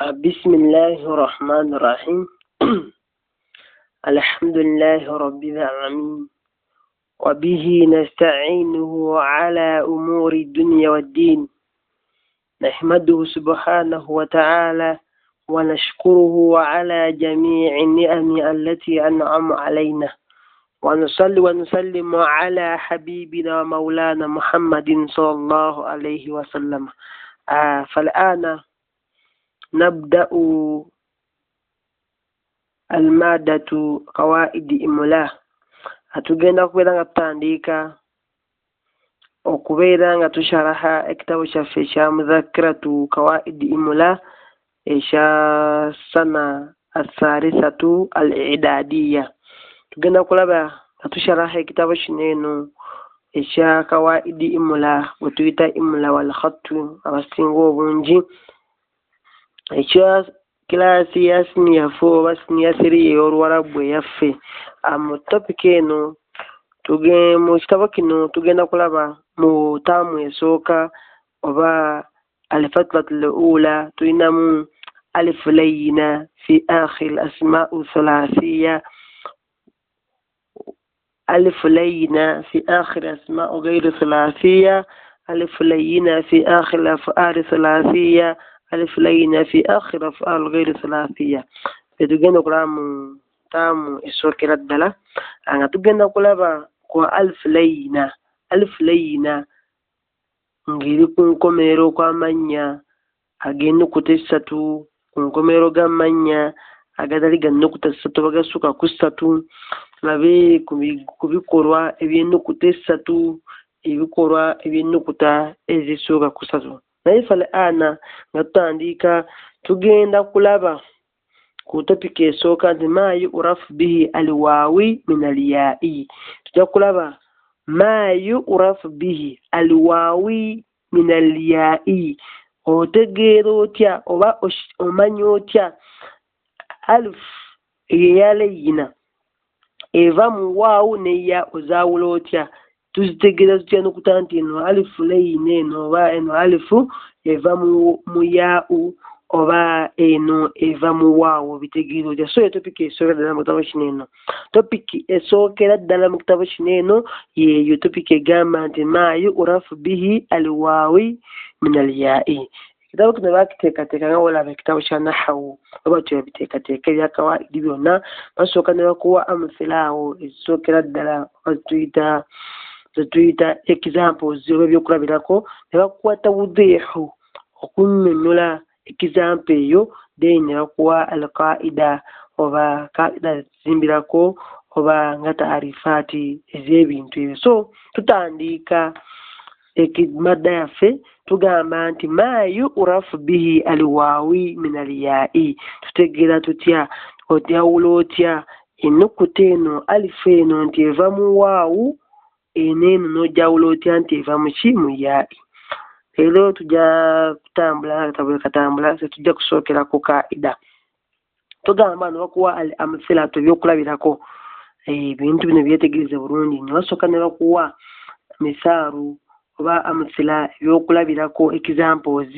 Bismillahi rahmani rahim. Alhamdulillahi rabbil alamin wa bihi nasta'inuhu ala umuri dunya waddin. Nahmaduhu subhanahu wa ta'ala wa nashkuruhu ala jami'i ni'ami allati an'ama alayna. Wa nusalli wa nusallimu ala habibina wa maulana Muhammadin sallallahu alayhi wa sallam. Fal'ana nabda'u almadatu qawaidi imla. Atugenda kubeera nga tutandika okubeera nga tusharaha ekitabo kyaffe ekya mudhakiratu qawaidi imla ekya sana athalithatu al-idadiya. Tugenda kulaba nga tusharaha ekitabo kino eno ekya qawaidi imla bwe tuyita imla wal khattu abasinga obungi, ekya kilaasi ya siniya 4 oba siniya 3 ey'Oluwarabu eyaffe. Mu topic eno mu kitabo kino tugenda kulaba mu taamu esooka oba alfatratu al-ula tulinamu alifu layina fi akhir asma'u thalathiya, alifu layina fi akhir asma'u ghayri thalathiya, alifu layina fi akhir af'al thalathiya, alif layina fi akhir af'al ghayri thalathiya. Tugenda okulaba mu taamu esookera ddala nga tugenda kulaba ku alif layina. Alif layina ng'eri ku nkomerero kw'amannya ag'ennukuta essatu, ku nkomerero g'amannya agatali ga nnukuta ssatu oba gasukka ku ssatu. Tulabe ku bikolwa eby'ennukuta essatu, ebikolwa eby'ennukuta ezisukka ku ssatu. Naye fal'ana nga tutandika tugenda kulaba ku topiki esooka nti ma yu'rafu bihi alwaawi min alyaa'i. Tujja kulaba ma yu'rafu bihi alwaawi min alyaa'i. Otegeera otya oba omanya otya alif eya layina eva mu waawu ne ya, ozaawula otya? Tuzitegeera tutya nukuta nti eno alifu layina eno oba eno alifu eva mu yaa'u oba eno eva mu waawu, bitegeera otya? So topiki esookera ddala mu kitabo kino eno, topiki esookera ddala mu kitabo kino eno yeeyo topiki egamba nti ma yu'rafu bihi alwaawi min alyaa'i. Ekitabo kino baakiteekateeka nga wolaba ekitabo kya nahawu oba kyebiteekateeka ebya kawaidi byonna, basooka ne bakuwa amthila awo ezisookera ddala oba zetuyita examples oba ebyokulabirako, ne bakuwa tawdiihu okunnyonnyola example eyo, then ne bakuwa alqaida oba kaida zizimbirako oba nga taarifaati ez'ebintu ebyo. So tutandika ekimadda yaffe tugamba nti ma yu'rafu bihi alwaawi min alyaa'i. Tutegeera tutya, otyawula otya ennukuta eno alifu eno nti eva mu waawu, eno eno n'ojawula otya nti eva mu ki, mu yaa'i. Leero tujja kutambula akatabo katambula, tujja kusookera ku kaida. Tugamba no bakuwa al amthilatu ebyokulabirako, ebintu bino byetegereze bulungi nnyo. Basooka ne bakuwa misaalu oba amthila ebyokulabirako examples,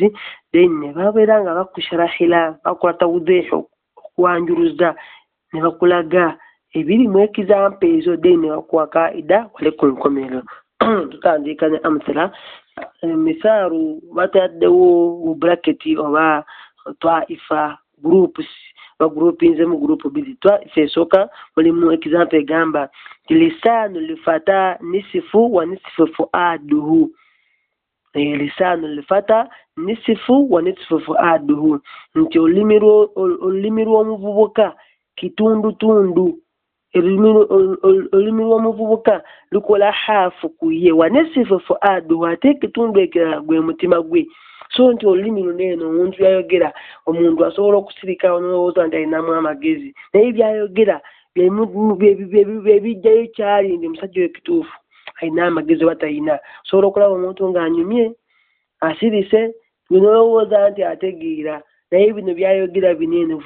then ne babeera nga bakusharahira, bakola tawdiihu okuwanjuluza ne bakulaga ebiri mu example ezo, then ne bakuwa kaida wale ku nkomerero. Tutandika ne amthila. Misaalu bataddewo mu bracket oba twaifa groups, bagroupinze mu group bbiri. Twaifa esooka mulimu example egamba nti lisaanu lifata nisifu wa nisifu fuaduhu. Lisaanu lifata nisifu wa nisifu fuaduhu, nti olulimi lw'omuvubuka kitundutundu, olulimi lw'omuvubuka lukola haafu ku ye, wa nisifu fuaduhu, ate ekitundu ekirala gwe mutima gwe. So nti olulimi luno eno omuntu yayogera, omuntu asobola okusirika n'olowooza nti alinamu amagezi, naye byayogera byebijjayo kyali nti musajja oyo kituufu alina amagezi oba talina. Osobola okulaba omuntu ng'anyumye asirise nolowooza nti ategeera, naye bino byayogera bino eno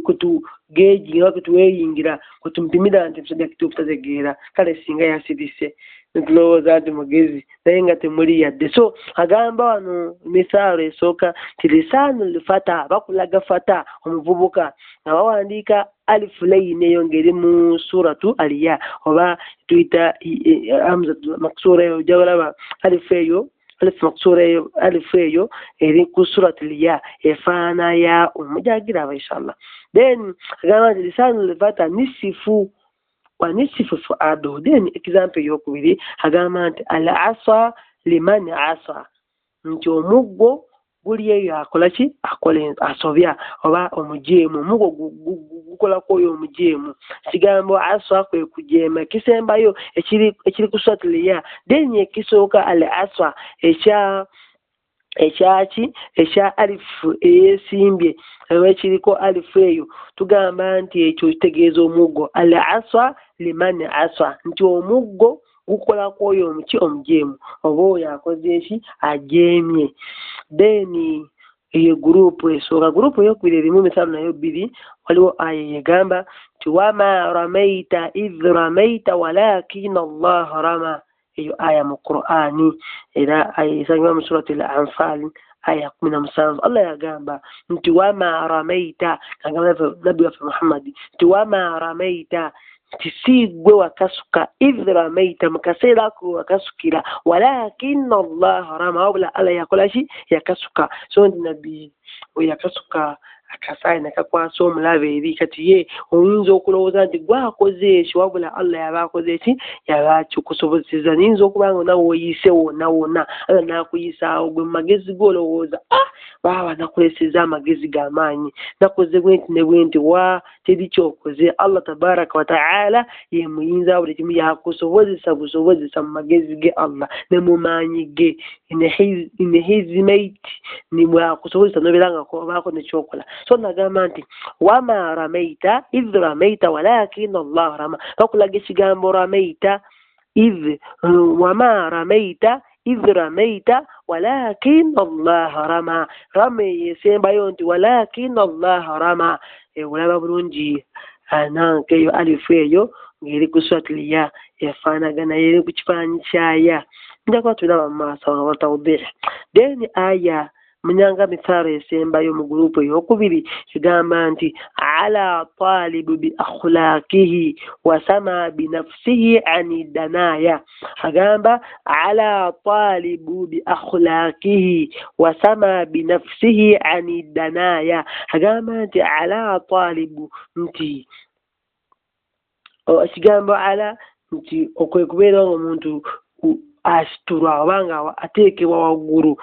kutugeejinga kutuweeyingira kutumupimira nti musajja kituufu tategeera, kale singa yasirise. Netulowooza nti mugezi naye nga temuli yadde. So agamba wano misaalo esooka nti lisaanu lfata, bakulaga fata omuvubuka nga bawandiika alifu layini eyo ng'eri mu suratu aliya oba tuyita hamza maksura eyo, ojja kulaba alifu eyo, alifu maksura eyo, alifu eyo eri ku suratu liya efaana ya omujagiraba inshallah. Then agamba nti lisaanu lfata nisifu wa nisifu fuadu. Then example eyokubiri agamba nti al asa liman asa, nti omuggo guli eyo akola ki? Akola asobya oba omujeemu, omuggo gukolako oyo omujeemu. Ekigambo asa kwe kujeema, ekisembayo ekiri ku suratu liya. Then ekisooka al asa ekyaki ekya alifu eyeesimbye oba ekiriko alifu eyo, tugamba nti ekyo kitegeeza omuggo. Al asa liman asa, nti omuggo gukolako oyo omuki omujeemu oba oyo akoze eki ajeemye. Then eyo gurupu esooka. Gurupu eyokubiri erimu emisaalo nayo bbiri. Waliwo aya egamba nti wama ramaita idh ramaita walakina allaha rama. Eyo aya mu Qur'ani era aya esangibwa mu surati al-Anfal aya 17. Allah yagamba nti wama ramaita, agamba nabbi waffe Muhammad nti wama ramaita, nti si ggwe wakasuka, idh ramaita, mu kaseera ako wakasukira, walakina allaha rama, wabula Allah yakola ki? Yakasuka. So nti nabbi we yakasuka akasayi nakakwasa omulabe eri. Kati ye oyinza okulowooza nti gwakoze ekyo, wabula Allah yaba akoze eki? Yaba akikusobozesezza. Niyinza okuba nga nawe oyise wonna wonna, Allah n'akuyisaawo gwe mu magezi go olowooza ah baaba nakulesezza amagezi g'amaanyi, nakoze bwe nti ne bwe nti, wa teri kyokoze. Allah tabaraka wa taala ye muyinza buli kimu, yakusobozesa busobozesa mu magezi ge Allah ne mu maanyi ge. In his might ni bwakusobozesa nobeera nga obaako nekyokola. So nagamba nti wama ramaita idh ramaita walakina Allah rama, bakulaga ekigambo ramaita idh, wama ramaita idh ramaita walakina Allah rama. Rama esembayo nti walakina Allah rama. Olaba bulungi nanka eyo alifu eyo ng'eri ku surati liya efaanagana eri ku kifaananyi kyaya. Nja kuba tulaba mu maaso awo tawdih. Then aya munyanga mithaalo esembayo mu gurupu eyokubiri egamba nti ala talibu bi akhlaqihi wasama binafsihi ani danaya. Agamba ala talibu bi akhlaqihi wasama binafsihi ani danaya. Agamba nti ala talibu, nti ekigambo ala nti okwekubeera omuntu asiturwa obanga ateekebwa waggulu.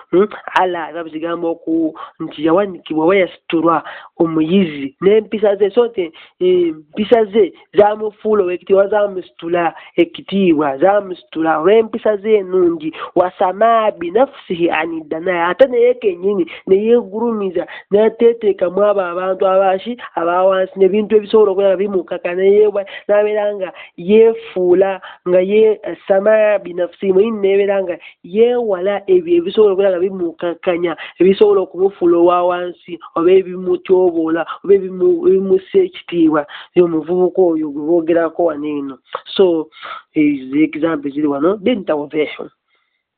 Ala eba kigambo oku nti yawanikibwa oba yasiturwa omuyizi n'empisa ze. So nti empisa ze zamufuula ow'ekitiibwa, zamusitula ekitiibwa, zamusitula olw'empisa ze ennungi. Wasama binafsihi ani danaya, ate naye kennyini ne yeegulumiza n'ateeteekamu abo abantu abaaki abawansi n'ebintu ebisobola okubeera bimukaka, n'abeera nga yeefuula nga ye sama binafsihi, nebeera nga yeewala ebyo ebisobola okubeera nga bimukakanya, ebisobola okumufuula owa wansi oba ebimutyoboola oba ebimussa ekitiibwa. Omuvubuka oyo gwe boogerako wano eno. So ezo example ziri wano. Then tawdihu,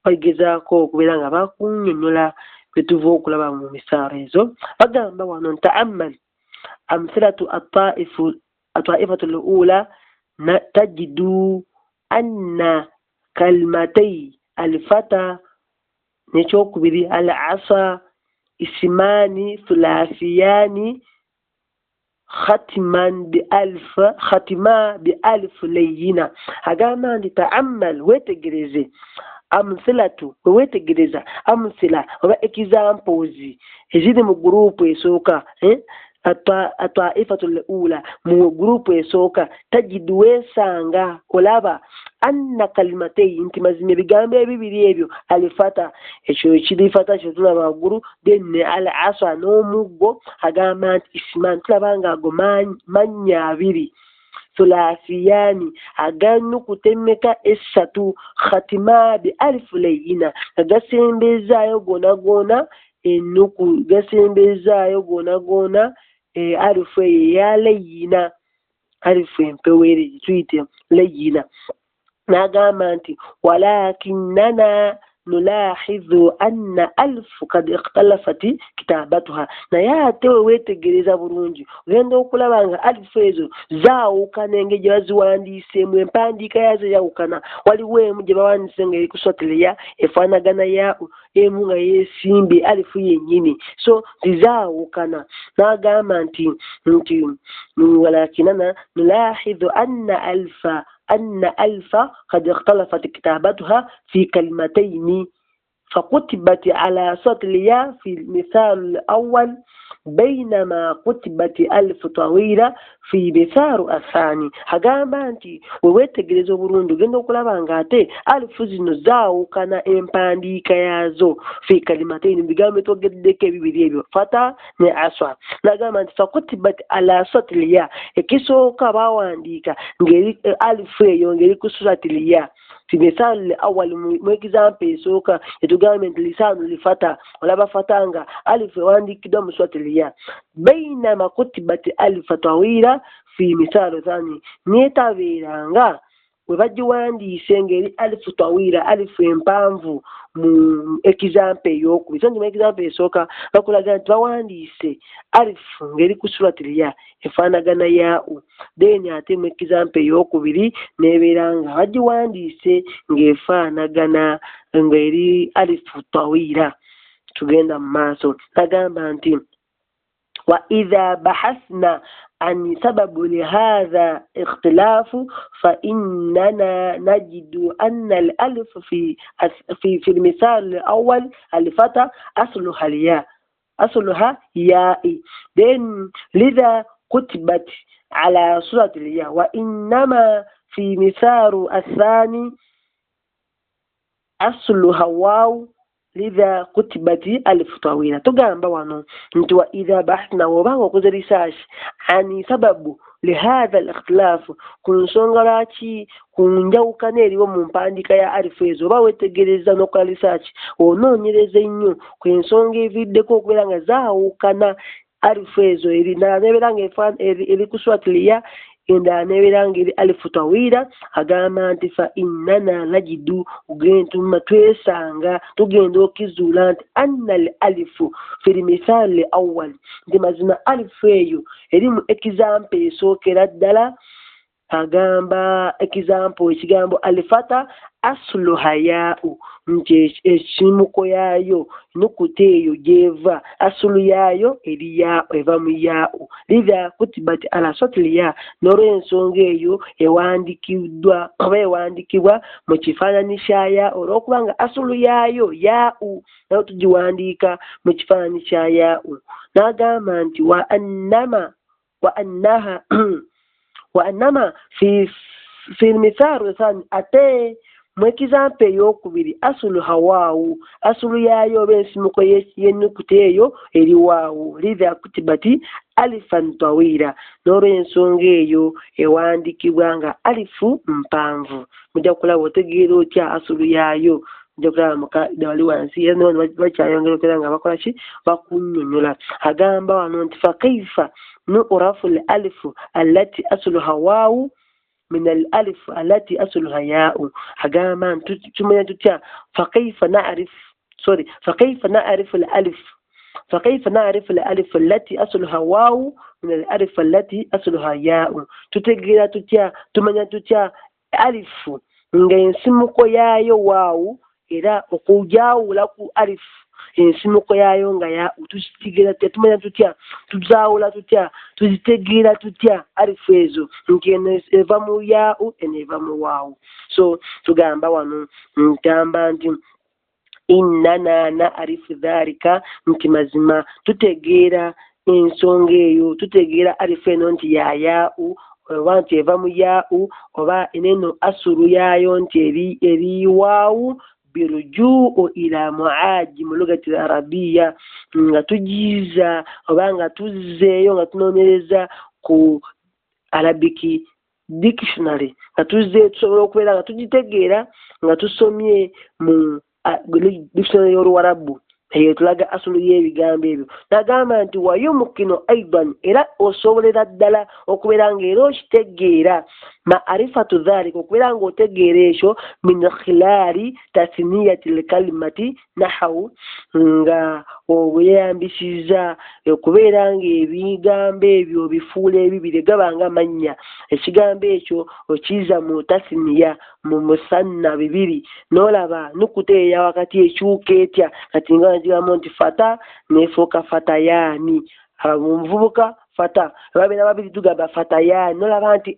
bagezaako okubeera nga bakunnyonnyola bwe tuva okulaba mu misaalo ezo. Bagamba wano nti ta'ammal amthilatu at-taifatu al-ula tajidu anna kalmatei alfata nekyokubiri al asa isimani thulathiyani khatiman bi alf khatima bi alf layina. Agamba nti ta'ammal, wetegereze amthilatu, wetegereza amthila oba examples eziri mu gurupu esooka, atwaifatu al-ula mu gurupu esooka, tajidu weesanga olaba anna kalimatei, nti mazima ebigambo ebibiri ebyo alifata, ekyo kirifata kye tulaba waggulu, then ne al asa n'omuggo. Agamba nti isman, tulaba nga ago mannya abiri thulathiyani aganukuta emmeka esatu, khatima bi alifu layina, nga gasembezaayo gona gona ennuku, gasembezaayo gona gona alifu eyo eya layina, alifu empewere gituyite layina. N'agamba nti walakinnana nulahizu anna alfu kad ikhtalafat kitabatuha, naye ate we weetegereza bulungi ogenda okulaba nga alifu ezo zaawukana engeri gye baziwandiiseemu, empandiika yaazo yawukana. Waliwo emu gye bawandiise nga eri ku swatiriya efaanagana ya emu nga yeesimbye alifu yennyini, so zizaawukana. N'agamba nti walakinana nulahizu anna alfa أن ألف قد اختلفت كتابتها في كلمتين، فكتبت على سطر الياء في المثال الأول بينما كتبت ألف طويلة في مثال الثاني. Agamba nti we weetegereza obulungi ogenda okulaba ng'ate alifu zino zaawukana empandiika yaazo fi kalimatayini, mu bigambo twogeddeko ebibiri ebyo fata ne aswa. N'agamba nti fakutibat ala satri ya, ekisooka baawandiika ng'eri alifu eyo ng'eri ku surati ya fi mithali awal, mu example esooka etugambye nti lisaanu lifata, olaba fata nga alifu ewandiikiddwa mu surati ya. Bainama kutibat alifa tawila fi mithali thani, neetabeeranga we bagiwandiise ng'eri alifu tawila, alifu empanvu mu example ey'okubiri. So nti mu example esooka bakulaga nti bawandiise alifu ng'eri ku surati ya efaanagana yaa'u, then ate mu example ey'okubiri n'ebeera nga bagiwandiise ng'efaanagana ng'eri alifu tawila. Tugenda mu maaso, agamba nti wa idha bahasna عن سبب لهذا اختلاف فإننا نجد أن الألف في في في المثال الأول الفتى أصلها الياء، أصلها ياء، لذا كتبت على صورة الياء، وإنما في مثال الثاني أصلها واو لذا كتبت ألف طويلة. Tugamba wano nti wa idha bahthna, wobanga okoze research ani sababu lihadha al-ikhtilafu, ku nsonga lwaki ku njawukana eriwo mu mpandiika ya alifu ezo, oba weetegereza n'okola research onoonyereza ennyo ku ensonga eviddeko okubeera nga zaawukana alifu ezo, endala n'ebeera nga eri ku swatiliya, endala n'ebeera nga eri alifu tawila. Agamba nti fa innana najidu, ogentuma twesanga tugenda okizuula nti anna al alifu fi lmithaali l awal, nti mazima alifu eyo eri mu example esookera ddala. Agamba example ekigambo alifata asluha yaa'u, nti ensimuko yaayo nukuta eyo gy'eva, asulu yaayo eri yaa'u, eva mu yaa'u, lidha kutibat ala satri ya, n'olw'ensonga eyo ewandikiddwa oba ewandikibwa mu kifaananyi kya ya, olw'okuba nga asulu yaayo yaa'u nayo tugiwandiika mu kifaananyi kya yaa'u. N'agamba nti wa annama wa annaha wa annama fi fi lmithalu thani, ate mu example ey'okubiri asulu hawaawu, asulu yaayo oba ensimuko y'ennukuta eyo eri waawu, lidha kutibati alifan tawila, n'olw'ensonga eyo ewandikibwa nga alifu mpanvu. Mujja kulaba otegeera otya asulu yaayo, mujja kulaba mukadde wali wansi era ne bakyayongera okubeera nga bakola ki, bakunnyonnyola. Agamba wano nti fakaifa nu'rafu l alifu allati asluha waawu min al alif allati asluha yaa'u. Agamba nti tumanya tutya fakaifa na'rif, sorry, fakaifa na'rifu al alif, fakaifa na'rifu al alif allati asluha waawu min al alif allati asluha yaa'u. Tutegeera tutya, tumanya tutya alifu ng'ensimuko yaayo waawu, era okugyawula ku alifu ensimuko yaayo nga ya tuzitegeera tutya, tumanya tutya, tuzaawula tutya, tuzitegeera tutya alifu ezo nti eno eva mu yaa'u, eno eva mu waawu. So tugamba wano ntamba nti innana na'rifu dhalika, nti mazima tutegeera ensonga eyo, tutegeera alifu eno nti ya yaa'u oba nti eva mu yaa'u, oba eno asulu yaayo nti eri waawu, birujuu ila muajimu lugati arabiya, nga tujiza oba nga tuzzeeyo nga tunoonyereza ku Arabic dictionary, nga tuzzeeyo tusobola okubeera nga tugitegeera nga tusomye mu dictionary y'Oluwarabu eyo tulaga asulu y'ebigambo ebyo. N'agamba nti wayumkinu aidan, era osobolera ddala okubeera ng'era okitegeera Maarifatu dhalika, okubeera ng'otegeera ekyo, min khilali tathniyati lkalimati nahawu, nga obweyambisiza okubeera ng'ebigambo ebyo bifuula ebibiri gabanga mannya. Ekigambo ekyo okiza mu tasniya mu musanna bibiri, n'olaba nukuta eya wakati ekyuka etya. Kati nga nkigambo nti fata neefuuka fatayaani, omuvubuka fata babeera babiri tugamba fatayaani, n'olaba nti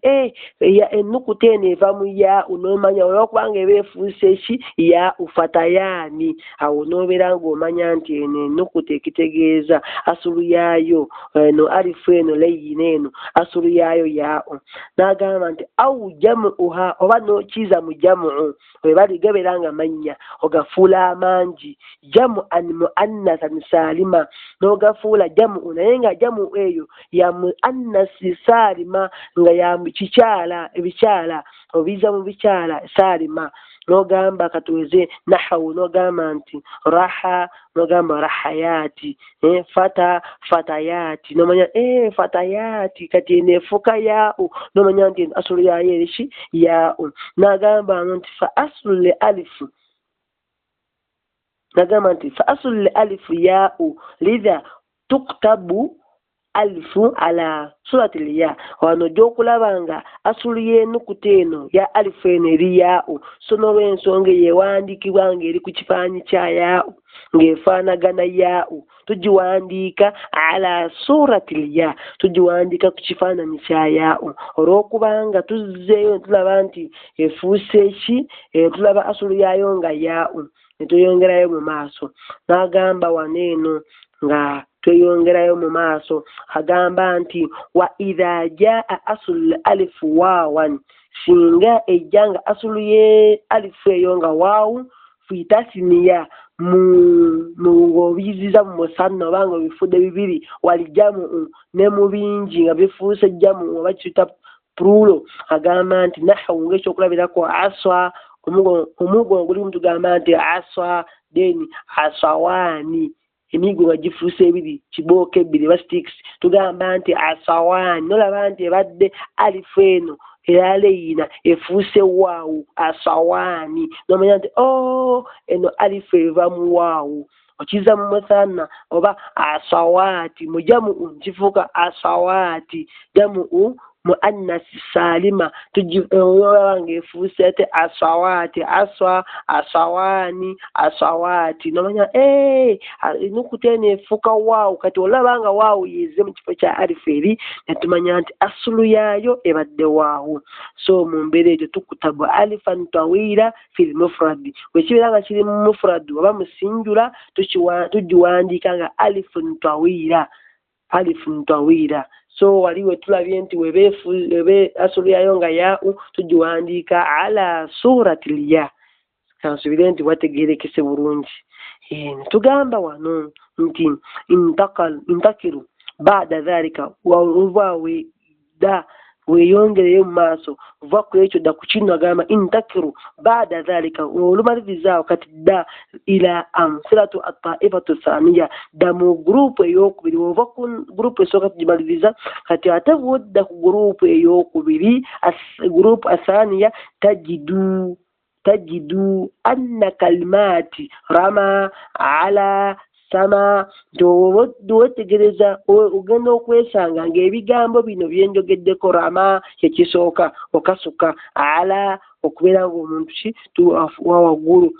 ennukuta eno eva mu yaau, n'omanya olwokubanga eba efuuse ki yaau fatayaani. Awo n'obeera ng'omanya nti eno ennukuta ekitegeeza asulu yaayo eno alifu eno leyina eno asulu yaayo yaau. N'agamba nti au jamuuha, oba n'okiza mu jamuu webali gabeera nga mannya ogafuula amangi, jamu an muannathan salima, n'ogafuula jamu naye nga jamu eyo ya muannasi salima, nga ya kikyala ebikyala obiza mu bikyala salima. N'ogamba katuweze nahawu, n'ogamba nti raha, n'ogamba rahayati, fata fatayati, n'omanya fatayati kati eno efuuka yaau, n'omanya nti asulu yaayo eriki yaau. N'agamba nti fa asulu li alifu, n'agamba nti fa asulu li alifu yaau lidha tuktabu alifu ala surati lya. Wano ojja okulaba nga asulu y'ennukuta eno ya alifu eno eri yaau, so n'olw'ensonga eyo ewandiikibwa ng'eri ku kifaananyi kya yaau, ng'efaanagana yaau, tugiwandiika ala surati lya, tugiwandiika ku kifaananyi kya yaau, olw'okubanga tuzzeeyo ne tulaba nti efuuse ki, tulaba asulu yaayo nga yaau, ne tweyongerayo mu maaso. N'agamba wano eno nga tweyongerayo mu maaso, agamba nti wa idha jaa asulu alifu waawan, singa ejja nga asulu ye alifu eyo nga waawu fi tasniya ng'obiyiziza mu musanna oba nga obifudde bibiri, wali jamu ne mu bingi nga bifuuse jamu oba kiyita plulo. Agamba nti nahawu, ng'ekyokulabirako aswa, omugo ogulimu tugamba nti aswa then asawaani, emigo nga gifuuse ebiri kibooko ebbiri oba sticks, tugamba nti asawaani. Nolaba nti ebadde alifu eno eraleyina efuuse waawu asawaani, nomanya nti eno alifu eva mu waawu, okiza mu musanna oba asawaati mu jamu kifuuka asawaati jamu muannasi salima, olaba ng'efuuse ate asawaati aswa asawaani asawaati, nomanya ennukuta eno efuuka waawu. Kati olaba nga waawu yezze mu kifo kya alifu eri, ne tumanya nti asulu yaayo ebadde waawu. So mu mbeera egyo tukutabu alifan tawira fil mufradi, bwe kibeera nga kiri mu mufradi oba mu sinjula tugiwandiika nga alifun tawira, alifun tawira. So wali we tulabye nti webe asulu yayo nga yaau tugiwandiika ala surati lya. Kansubire nti wategeerekese bulungi. Tugamba wano nti intakiru baada dhalika, ova da weeyongereyo mu maaso, va ku ekyo dda ku kino. Agamba intakiru baada dhalika, olumaliriza kati dda ila amthilatu ataifatu thaniya, dda mu gurupu ey'okubiri. Ova ku gurupu esooka tugimaliriza, kati ate bw'odda ku gurupu ey'okubiri, gurupu athaniya, tajidu anna kalimati rama ala sama, nti wetegereza ogenda okwesanga ng'ebigambo bino byenjogeddeko rama kyekisooka, okasuka ala okubeera ng'omuntu ki wa waggulu,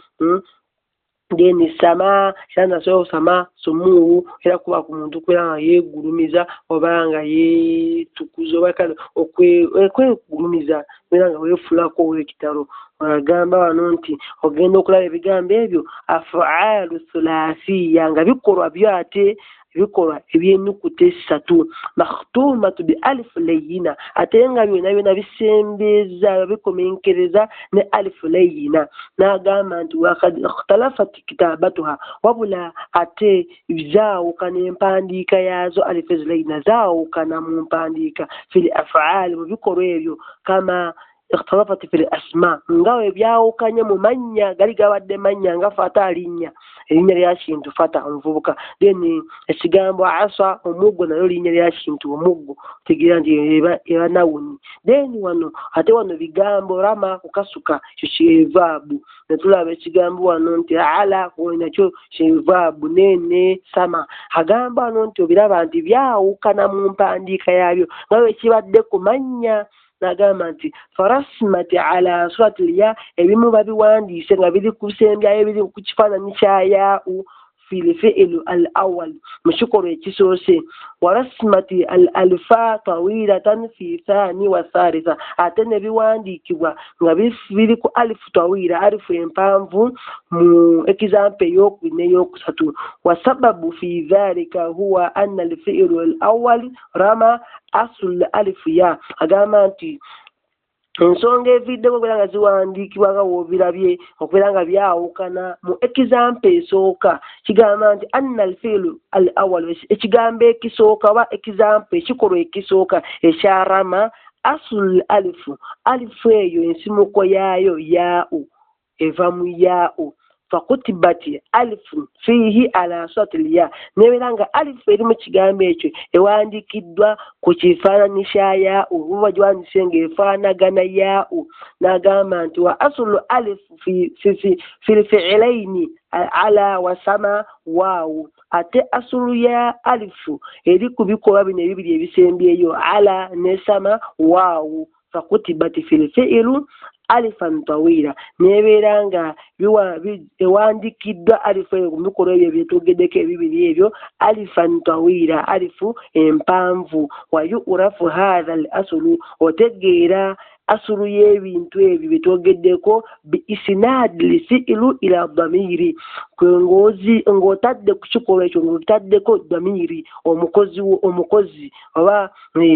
then sama kyanasobola sama sumuwu, era kuba ku muntu kubeera nga yeegulumiza oba nga yeetukuza oba kale okwegulumiza kubeera nga weefuulako ow'ekitalo. Agamba wano nti ogenda okulaba ebigambo ebyo afaalu thulathiya, nga bikolwa byo ate bikolwa ebyennukuta essatu, makhtumatu bi alifu leyina, ate nga byonna byonna bisembeeza bikomenkereza ne alifu leyina. N'agamba nti wakad ikhtalafat kitabatuha, wabula ate zaawukana empandiika yaazo, alifu ezo leyina zaawukana mu mpandiika fil afaali, mu bikolwa ebyo, kama ikhtalafat fil asma, nga bwe byawukanye mu mannya, gali gabadde mannya nga fata linnya, erinnya lya kintu fata omuvubuka, then ekigambo asa omuggo nayo linnya lya kintu omuggo, otegeera nti eba nawuni. Then wano ate wano bigambo rama kukasuka, ekyo kyevaabu. Ne tulaba ekigambo wano nti ala nakyo kyevaabu, nene sama. Agamba wano nti obiraba nti byawukana mu mpandiika yaabyo nga bwe kibadde ku mannya. N'agamba nti farasmati ala surati ya, ebimu babiwandiise nga biri kusembyayo biri ku kifaananyi kya yaa'u fil fi'lu al awwal, mu kikolwa ekisoose. Warasmati al alfa tawilatan fi thani wa thalitha, ate ne biwandiikibwa nga biri ku alifu tawila, alifu empanvu mu example ey'okubiri n'ey'okusatu. Wasababu fi dhalika huwa anna al fi'lu al awwal rama asul alifu ya. Agamba nti ensonga eviddeko okubeera nga ziwandiikibwa nga w'obirabye okubeera nga byawukana mu example esooka, kigamba nti anna al-fi'lu al-awwal, ekigambo ekisooka oba example ekikolwa ekisooka ekya rama asul alifu, alifu eyo ensimuko yaayo yaa'u, eva mu yaa'u. Fakutibati alifu fiihi ala surati ya, nebeera nga alifu eri mu kigambo ekyo ewandiikiddwa ku kifaananyi kya yaa'u, oba bagiwandiise ng'efaanagana yaa'u. N'agamba nti wa asulu alifu fil fi'ilaini ala wa sama waawu, ate asulu ya alifu eri ku bikolwa bino ebibiri ebisembyeyo ala ne sama waawu. Fakutibati fil fi'ilu alifan tawila, nebeera nga ewandiikiddwa alifu eyo ku bikolwa ebyo byetwogeddeko ebibiri ebyo alifan tawila, alifu empanvu. Wa yu'rafu hadha al asulu, otegeera asulu y'ebintu ebyo byetwogeddeko bi isnadi lfi'lu ila dhamiri, ng'otadde ku kikolwa ekyo ng'otaddeko dhamiri, omukozi omukozi oba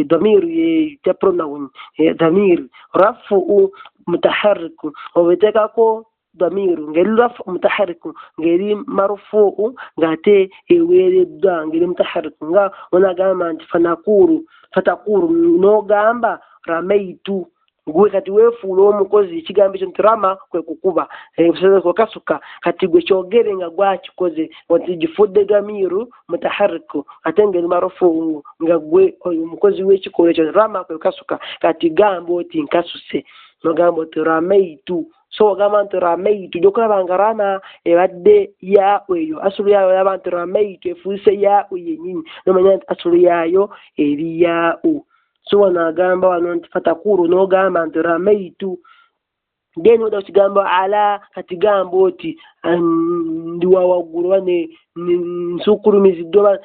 dhamiri ya pronoun, dhamiri rafu'u mutaharriku, obeteekako dhamiru ng'eri rafu mutaharriku, ng'eri marufu'u ng'ate eweereddwa ng'eri mutaharriku. Nga onagamba nti fanakuru fatakuru, n'ogamba ramaitu, gwe kati weefuula omukozi, ekigambo ekyo nti rama kwe kukuba kasuka, kati gwe kyogere nga gwakikoze nti gifudde damiru mutaharriku ate ng'eri marufu nga gwe omukozi w'ekikolwa ekyo, rama kwe kasuka, kati gamba oti nkasuse, nogamba oti ramaitu. So ogamba nti ramaitu, gy'okulaba nga rama ebadde yaa'u eyo asulu yaayo, olaba nti ramaitu efuuse yaa'u yennyini, nomanya nti asulu yaayo eri yaa'u. So wano agamba wano nti fatakuru, n'ogamba nti ramaitu. Then oda kigambo ala, kati gamba oti ndi wa waggulu oba nsukulumiziddwa, oba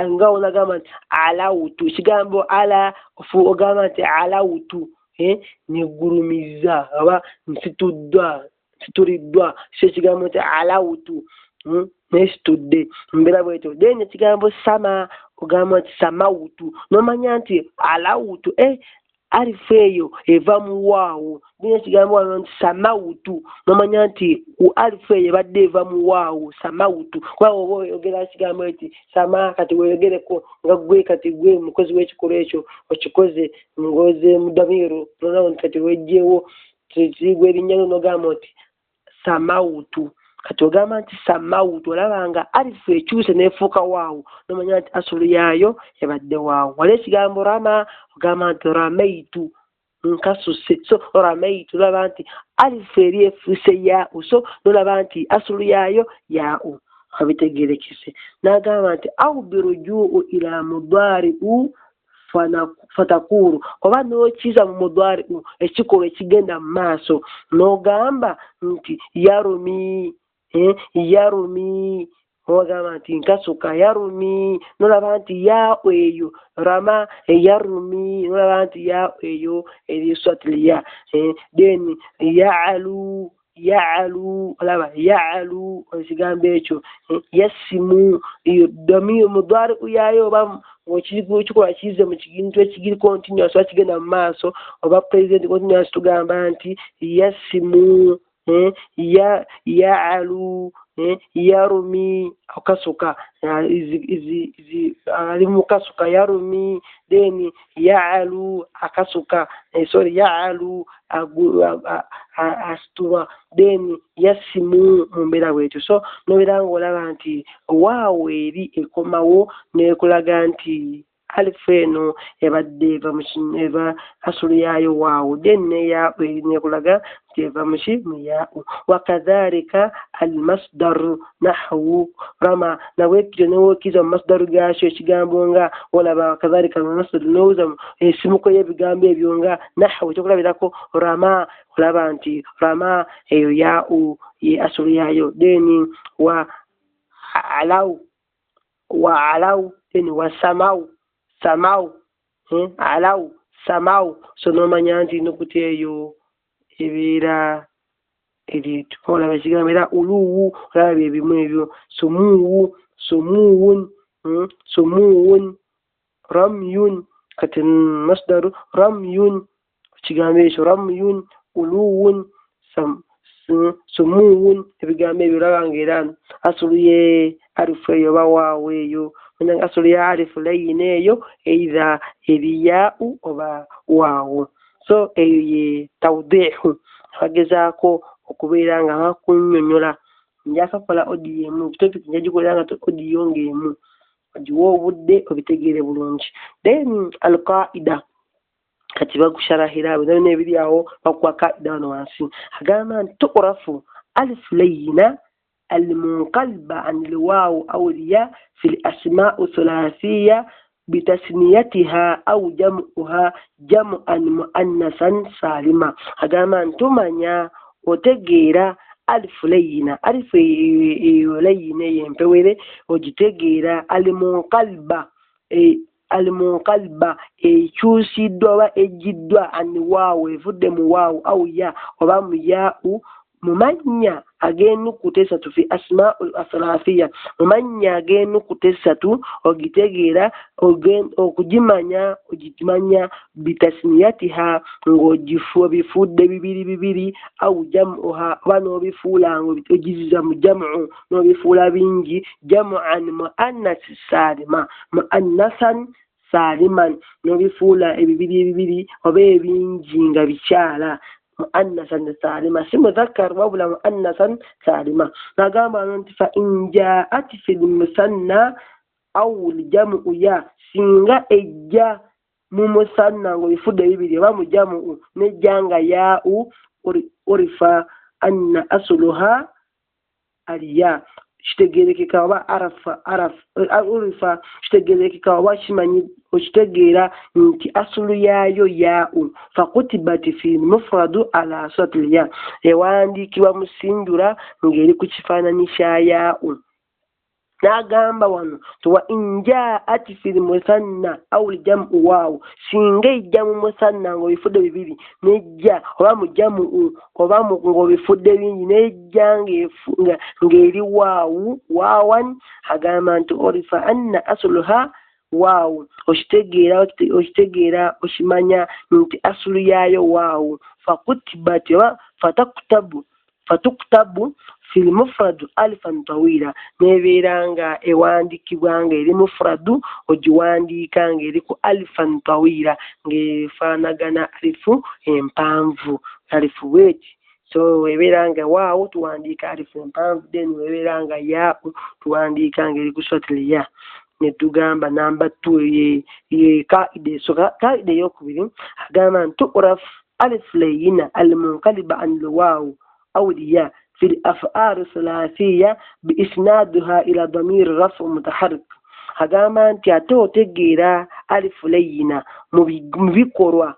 nga onagamba nti alawutu, ekigambo ala ogamba nti alawutu, negulumiza oba nsituddwa, nsituliddwa, so ekigambo nti alawutu nesitudde mbeera bwetyo. Then ekigambo sama ogamba nti samawutu, n'omanya nti alawutu alifu eyo eva mu waawu. Then ekigambo wano nti samawutu, n'omanya nti ku alifu eyo ebadde eva mu waawu, samawutu. Kuba oba oyogera ekigambo eki sama, kati weeyogereko nga gwe kati gwe mukozi w'ekikolwa ekyo okikoze ng'oze mu damiru pronoun, kati weggyewo kigwe erinnya lyo n'ogamba nti samawutu. Kati ogamba nti samawutu, olaba nga alifu ekyuse n'efuuka waawu, n'omanya nti asulu yaayo ebadde waawu. Wali ekigambo rama ogamba nti ramaitu, nkasuse. So ramaitu olaba nti alifu eri efuuse yaa'u, so n'olaba nti asulu yaayo yaa'u, abitegeerekese. N'agamba nti au birujuu ila mudari'u fatakuru, oba n'okiza mu mudari'u ekikolwa ekigenda mu maaso, n'ogamba nti yarumi, yarumi, ogamba nti nkasuka yarumi, n'olaba nti yaa'u eyo rama yarumi, n'olaba nti yaa'u eyo eri swatiliya. Then ya'alu, ya'alu, olaba ya'alu ekigambo ekyo yasimu, damiru mudari'u yaayo oba ekikolwa kize mu kintu ekigiri continuous oba kigenda mu maaso oba present continuous, tugamba nti yasimu, ya'alu, Yarumi akasuka ali mukasuka yarumi, then ya'alu akasuka, sorry, ya'alu asitulwa, then yasimu mu mbeera bwetyo. So nobeera ng'olaba nti waawo eri ekomawo nekulaga nti alifu eno ebadde eva eva asulu yaayo waawo, then neya nekulaga nti eva muki mu yaau. Wakadhalika almasdaru nahwu rama, nabwekityo newokiza mu masdaru gaakyo ekigambo nga olaba wakadhalika almasdaru nowuza ensimuko y'ebigambo ebyo nga nahwu, ekyokulabirako rama, olaba nti rama eyo yaau ye asulu yaayo, then wa alaw, wa alaw, then wa samaw, samaw, alaw, samaw. So nomanya nti nukuta eyo ebeera eri olaba ekigambo era uluwu, olaba byebimu ebyo, sumuwu, sumuwun, sumuwun, ramyun, kati masdaru ramyun, ekigambo ekyo ramyun, uluwun, sumuwun, ebigambo ebyo olaba nga era asulu ye alifu eyo oba waawo eyo, asulu ya alifu layina eyo eitha eri yaau oba waawo. So eyo ye tawdihu, bagezaako okubeera nga bakunnyonnyola. Njakakola odiyo emu, topic njagikolera nga odiyo ng'emu, ogiwe obudde obitegeere bulungi. Then alqaida, kati bakusharahira byonna ebiri awo, bakuwa kaida wano wansi. Agamba nti tuqrafu alifu layina almunqalba an lwawu aw lya fi lasmau thulathiya bitasniyatiha au jamuha jamuan muannasan salima. Agamba nti tumanya otegeera alifu layina, alifu eyo layina eyo empewere ogitegeera, almunqalba almunqalba ekyusiddwa oba egiddwa an waawu, evudde mu waawu au ya oba mu yaau, mu mannya ag'ennukuta esatu fi asmaul athalathiya, mu mannya ag'ennukuta esatu ogitegeera, okugimanya ogimanya bitasniyatiha, ng'obifudde bibiri bibiri, au jamuha oba n'obifuula ogiziza mu jamu n'obifuula bingi, jamuan muannas salima, muannasan saliman, n'obifuula ebibiri ebibiri oba ebingi nga bikyala, muannasan salima, si mudhakkar wabula muannasan salima. Nagamba nti fa in jaat fi lmusanna au ljamu ya, singa ejja mu musanna ng'obifudde bibiri oba mu jamu nejja nga yaau, urifa anna asluha aliya, kitegeerekeka oba arafa araf urifa, kitegeerekeka oba kimanyi okitegeera nti asulu yaayo yaau. Fakutibat fi mufradu ala surati ya, ewandiikibwa mu sinjula ng'eri ku kifaananyi kya yaau. N'agamba wano nti wa in jaat fi lmusanna au ljamu waawu, singa ejja mu musanna ng'obifudde bibiri nejja oba mu jamu oba ng'obifudde bingi nejja ng'eri waawu waawan, agamba nti orifa anna asluha waawu, okitegeera okitegeera okimanya nti asulu yaayo waawu. Fakutibat oba fatakutabu fatuktabu fi lmufradu alifan tawila, nebeera nga ewandiikibwa ng'eri mufradu, ogiwandiika ng'eri ku alifan tawila, ng'efaanagana alifu empanvu, alifu bweti. So ebeera nga waawu tuwandiika alifu empanvu, then ebeera nga yaau tuwandiika ng'eri ku surati ya. Ne tugamba namba 2 ye kaida. So kaida eyokubiri agamba nti tuqraf alif layina almunqaliba an lwaawu aw lya fi al-af'al thulathiyya bi isnaduha ila damir rafu mutaharrik. Agamba nti ate otegeera alifu layina mu bikolwa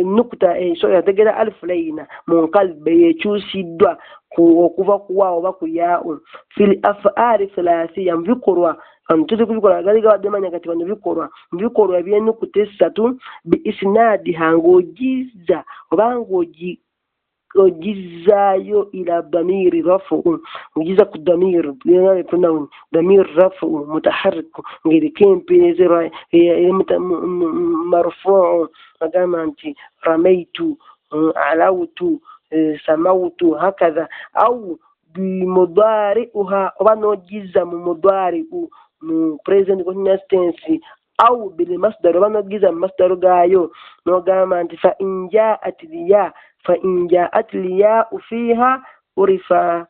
nukuta, sorry, ategeera alifu layina munqalba ekyusiddwa okuva ku waawu oba ku yaau fi al-af'al thulathiyya, mu bikolwa tuli kubikolwa gali gabadde manya kati bano bikolwa, mu bikolwa eby'ennukuta esatu bi isnadiha, ng'ogizza oba ng'ogizaayo ila damiri rafu, ogiza ku damir pronoun damir rafu mutaharrik ng'eriko empeereza marfuu. Agamba nti ramaitu, alawtu, samawtu, hakadha, au bimudari'uha, oba n'ogiza mu mudari'u mu present continuous tense, au bil masdar, oba n'ogiza mu masdar gaayo, n'ogamba nti fa in ja'at liya, fa in ja'at liya'u fiha urifa,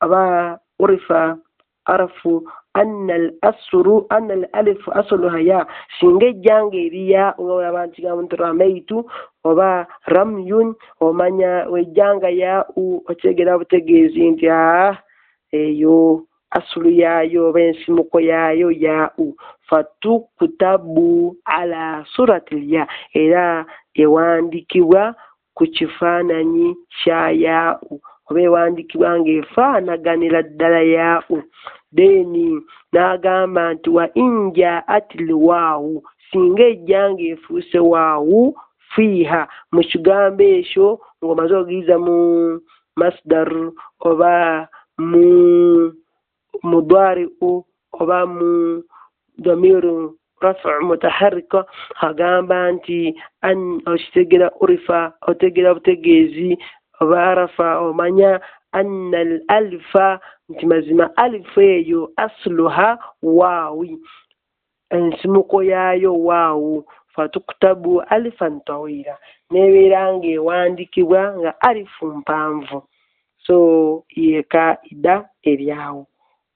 aba urifa arafu anna al-asru anna al-alif asluha ya, singa ejjanga eri ya nga olaba nti gamba nti ramaitu oba ramyun, omanya wejjanga ya u otegeera butegeezi nti eyo asulu yaayo oba ensimuko yaayo ya u, fatukutabu ala surati ya, era ewandiikibwa ku kifaananyi kya ya u, oba ewandiikibwa ng'efaanaganira ddala ya u. Then n'agamba nti wa in ja'at lwaawu, singa ejja ng'efuuse waawu fiiha mu kigambo ekyo ng'omaze ogiyiza mu masdar oba mu mudari'u oba mu damiru rafu mutaharrika, agamba nti an okitegera urifa, otegera butegeezi oba arafa, omanya anna al alifa, nti mazima alifu eyo asluha waawi, ensimuko yaayo waawu, fatukutabu alifan tawila, nebeera ng'ewandiikibwa nga alifu mpanvu. So ye kaida eryawo.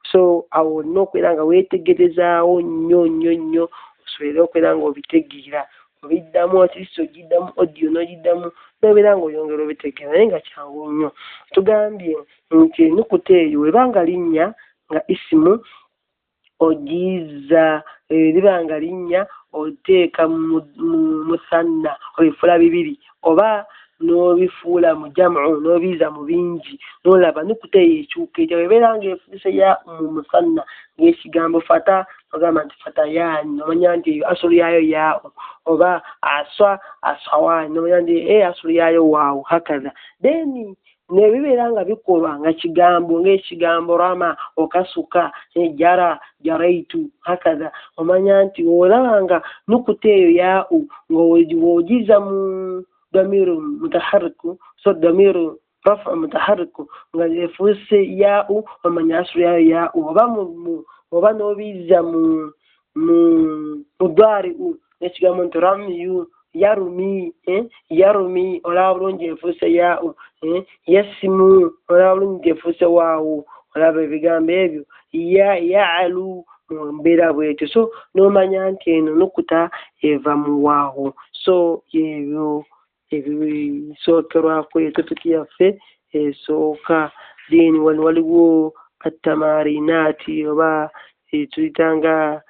So awo olina okubeera nga weetegerezaawo nnyo nnyo nnyo, osobole okubeera ng'obitegeera, obiddamu at least ogiddamu audio n'ogiddamu n'obeera ng'oyongera obitegeera, naye nga kyangu nnyo. Tugambye nti ennukuta eyo weba nga linnya nga isimu ogiza, liba nga linnya oteeka mu musanna obifuula bibiri, oba n'obifuula mu jamu n'obiza mu bingi, n'olaba nukuta eyo ekyuka etya. Ebeera ng'efuuse ya mu musanna ng'ekigambo fata, ogamba nti fatayaani, omanya nti eyo asulu yaayo yaawo, oba aswa asawaani, omanya nti asulu yaayo waawo, hakaza. Then nebibeera nga bikolwa nga kigambo ng'ekigambo rama, okasuka, jara, jaraitu, hakaza, omanya nti olaba nga nukuta eyo yaawo ng'ogiza mu damiru mutaharriku, so damiru rafu mutaharriku nga efuuse yaawo, omanya asulu yaayo yaawo, oba oba n'obiza mu mudari'u n'ekigambo nti ramyu, yarumi, yarumi, olaba bulungi efuuse yaawo, yasimu, olaba bulungi efuuse waawo, olaba ebigambo ebyo ya ya'alu mu mbeera bwetyo. So n'omanya nti eno nukuta eva mu waawo. So ebyo ebisookerwako etopiki yaffe esooka. Then wano waliwo atamarinati oba tuyitanga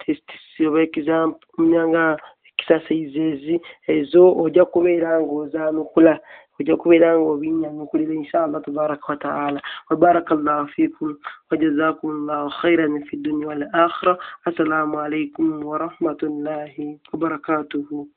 tests oba example nga exercises, ezo ojja kubeera ng'ozaanukula, ojja kubeera ng'obinyanukulira inshallah tabaraka wa taala. Wa barakallahu fikum wa jazakumullahu khairan fi dunya wal akhirah. Assalamu alaikum wa rahmatullahi wa barakatuhu.